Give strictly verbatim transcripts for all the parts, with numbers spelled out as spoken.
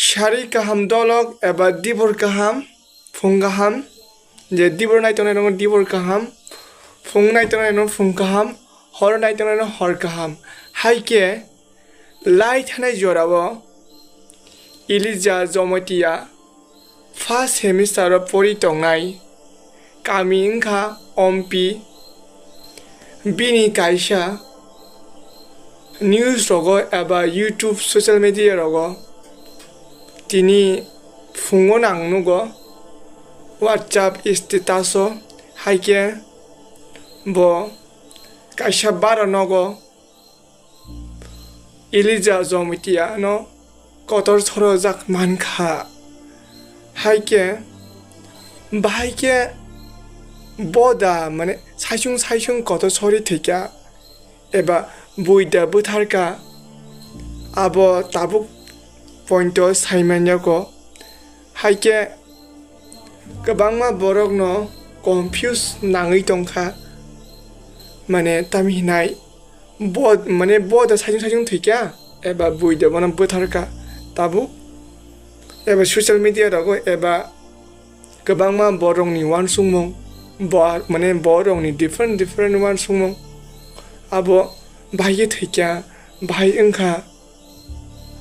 Sari kaham dolok eba dibor kaham, phung kaham, je dibor nai tongnai rokno dibor kaham, phung nai tongnai rokno phung kaham, hor nai tongnai rokno hor kaham. Hai khe lai thanai jorao Elija Jomotia first semester o pori tongnai kami wngkha Ompi. Bini kaisa news rogo eba YouTube social media rogo tini phungo nang nugo WhatsApp status o, hai khe bo kaisa bara nogo Elija Jomotia no kotor sorojak mankha. Hai khe, bahai khe boda, mane, saisung saisung kotor sori thwikha eba buida bwtharkha, abo tabuk pointo saimanyako. Hai khe kwbangma borokno confuse nangwi tongkha, mane, tamhinai bo, mane, bo da saisung saisung thwikha eba bui da bono bwtharkha tabuk, eba social media rogo eba kwbangma borokni uansukmung, bo, mane, borokni different different uansukmung, abo bahai khe thwikha, bahai wngkha,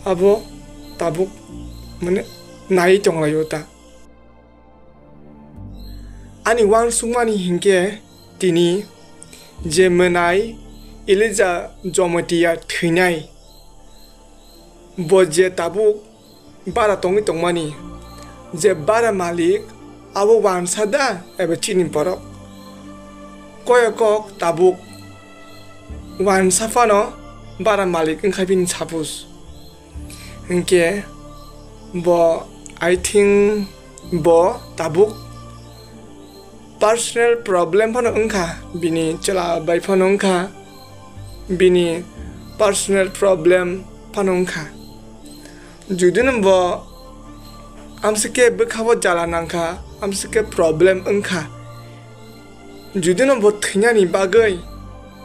abo tabuk, mane, nai tonglaio ta. Ani uansukmani hinkhe tini je mwnai Elija Jomotia thwinai, bo je tabuk bara tongwi tongmani, je bara malik abo uansa da eba chini borok? Koyokok tabuk uansa phano bara malik wngkha bini suppose. Hinkhe bo, I think, bo tabuk personal problem phano wngkha, bini chwla bai phano wngkha, bini personal problem phano wngkha. Judino bo amsike bwkhao jala nangkha, amsike problem wngkha, judino bo thwinani bagwi,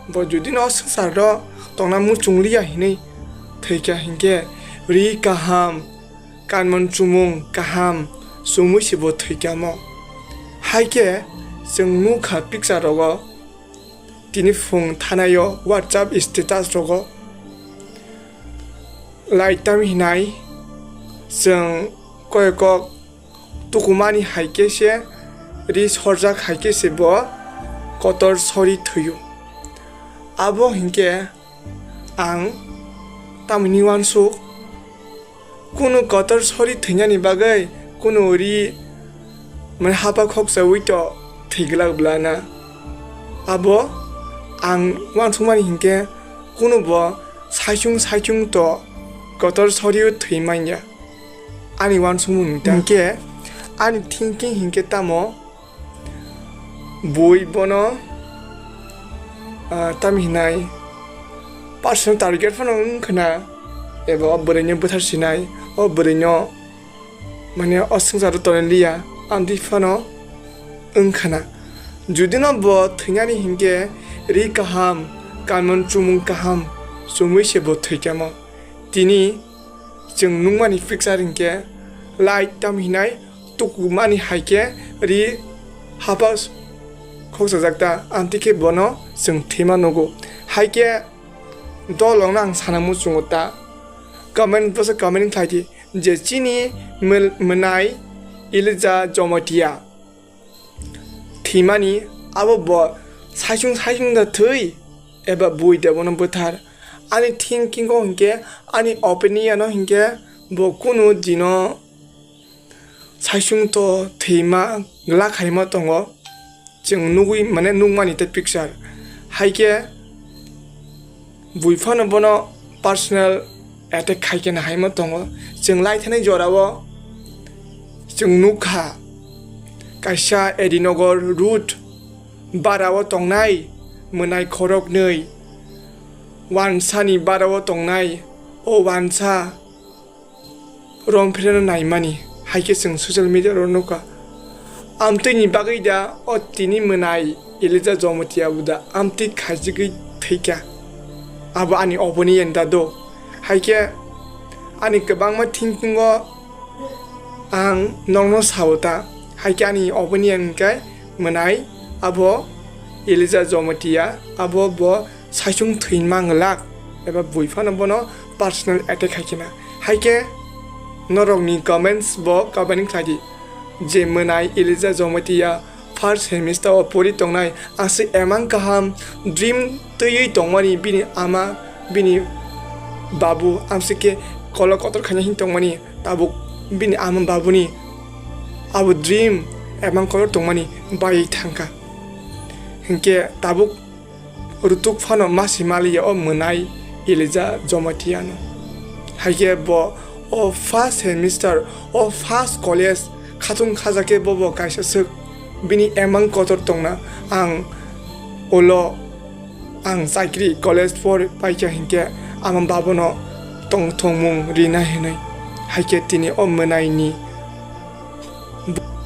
bo judino o swngcharo tongna muchungliya hinwi thwikha hinkhe, ri kaham, kanmon chumung kaham chumui se bo thwikha mo. Hai khe chwng nukha picture rogo, tini phung thanaio WhatsApp status rogo lai tam hinai chwng koyokok tukumani hai khe se, ri sorjak hai khe se bo kotor sori thwio. Abo hinkhe ang tamoni uansuk, kunu kotor sori thwinani bagwi kunu ri, mane, hapa khoksaui to thwi glak bla na. Abo ang uansukmani hinkhe kunu bo saichung saichung to kotor sorio thwi manya. Ani uansukmung ta. Hinkhe ani thinking hinkhe tamo, bui bono, ah, tam hinai personal target phano wngkhwna, eba o bwrwino bwthar sinai, o bwrwino, mane, o swngcharo tonwi liya, amtwi phano wngkhwna. Judino bo thwinani hinkhe ri kaham, kanmon chumung kaham chumui se bo thwikha mo. Tini chwng nukmani picture hinkhe light tam hinai tukumani hai khe ri hapa khoksajak ta, amtwi khe bono chwng thwima nugo. Hai khe dolongno ang sana muchungo ta. Comment bosa comment khlai di je chini mil-, mwnai Elija Jomotia thwimani abo bo saichung saichung da thwi eba bui da bono bwthar. Ani thinking o hinkhe, ani opinion o hinkhe bo kunu dino saichung to thwima glak hai ma tongo. Chwng nugwi, mane, nukmani tei picture. Hai khe bui phano bono personal attack khai khe na hai ma tongo. Chwng lai thanai jorao chwng nukha kaisa Edinogor road barao tongnai mwnai khoroknwi, wansani barao tongnai o wansa romphirano naimani, hai khe chwng social media o nukha. Amtwini bagwi da o tini mwnai Elija Jomotia bo da amtwi khaijigwi thwikha. Abo ani opinion da do. Hai khe ani kwbangma thinking o Ang nokno sao ta, hai khe ani opinion hwnkhe mwnai abo Elijah Jamatia, abo bo saichung thwima glak eba bui phano bono personal attack hai khe na. Hai khe norokni comments bo comment khlai di je mwnai Elijah Jamatia first semester o pori tongnai, aswk emang kaham dream twiwi tongmani bini ama, bini babu, amswk khe kolok kotor khaina hin tongmani tabuk bini ama babuni abo dream emang kotor tongmani bai thangkha. Hinkhe tabuk rutuk phano masi maliya o mwnai Elijah Jamatia no. Hai khe bo o first semester, o first college khatung khaja khe bobo kaisa swk bini emang kotor tongna. Ang ulo ang chakri college por paikha hinkhe ama babono tongthokmung rina hinwi. Hai khe tini o mwnai ni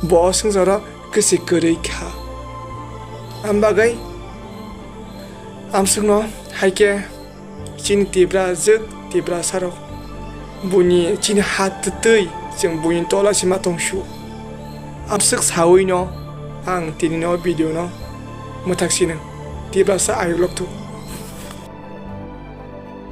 bo swngcharo kwswi kwrwi kha. Am bagwi amswkno hai khe chini Tiprajwk Tiprasarok buini chini ha twtwi chwng buini tola sima tongsu. Amswk sawino ang tini no video no mwthak sino Tiprasa ayuk lokthuk.